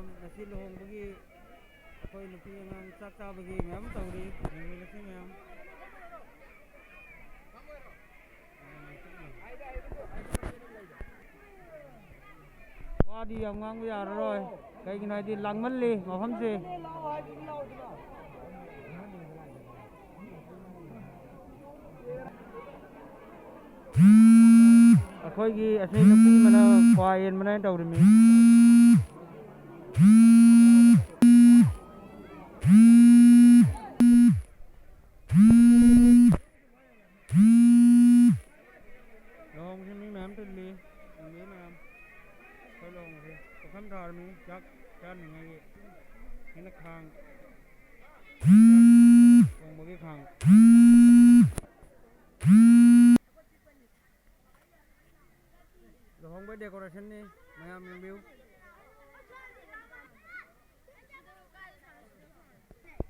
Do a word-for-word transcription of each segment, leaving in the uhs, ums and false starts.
ꯉꯁꯤ ꯂꯨꯍꯣꯡꯕꯒꯤ ꯑꯩꯈꯣꯏ ꯅꯨꯄꯤ ꯑꯉꯥꯡ ꯆꯥꯛ ꯆꯥꯕꯒꯤ ꯃꯌꯥꯝ ꯇꯧꯔꯤ, ꯌꯦꯡꯃꯤꯟꯅꯁꯤ ꯃꯌꯥꯝ꯫ ꯋꯥꯗꯤ ꯌꯥꯝ ꯉꯥꯡꯕ ꯌꯥꯔꯔꯣꯏ, ꯀꯩꯒꯤꯅꯣ ꯍꯥꯏꯗꯤ ꯂꯥꯡꯃꯜꯂꯤ ꯃꯐꯝꯁꯦ꯫ ꯑꯩꯈꯣꯏꯒꯤ ꯑꯁꯤ ꯅꯨꯄꯤ ꯑꯃꯅ ꯀ꯭ꯋꯥ ꯌꯦꯟꯕꯅ ꯇꯧꯔꯤꯃꯤ꯫ ꯂꯨꯍꯣꯡꯕꯁꯤ ꯃꯤ ꯃꯌꯥꯝ ꯇꯤꯜꯂꯤ, ꯃꯤ ꯃꯌꯥꯝ꯫ ꯑꯩꯈꯣꯏ ꯂꯨꯍꯣꯡꯕꯁꯤ ꯄꯨꯈꯝ ꯊꯥꯔꯝꯃꯤ, ꯆꯥꯛ ꯆꯥꯅꯤꯡꯉꯥꯏꯒꯤ꯫ ꯍꯦꯟꯅ ꯈꯥꯡ, ꯊꯣꯡꯕꯒꯤ ꯈꯥꯡ꯫ ꯂꯨꯍꯣꯡꯕꯩ decorationꯅꯤ, ꯃꯌꯥꯝ ꯌꯦꯡꯕꯤꯌꯨ꯫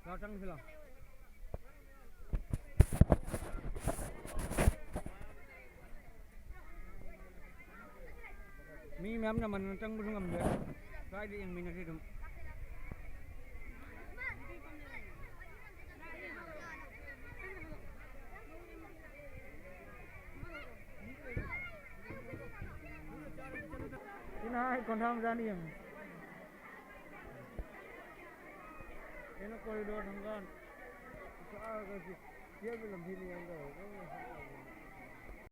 ꯂꯥꯛꯑꯣ, ꯆꯪꯁꯤ ꯂꯥꯛꯑꯣ꯫ ꯃꯤ ꯃꯌꯥꯝ ꯌꯥꯝꯃꯟꯗꯅ ꯆꯪꯕꯁꯨ ꯉꯝꯗꯦ꯫ ꯁ꯭ꯋꯥꯏꯗ ꯌꯦꯡꯃꯤꯟꯅꯁꯤ ꯑꯗꯨꯝ꯫ ꯁꯤꯅ ꯑꯩ ꯀꯣꯟꯊꯥꯡ ꯃꯆꯥꯅ ꯌꯦꯡꯉꯨ꯫ ꯁꯤꯅ corridor ꯊꯣꯡꯒꯥꯟ꯫ ꯆꯥꯔꯒ ꯁꯤ ꯆꯦꯟꯕ ꯂꯝꯕꯤꯅꯤ ꯌꯥꯝ ꯇꯧꯔꯦ꯫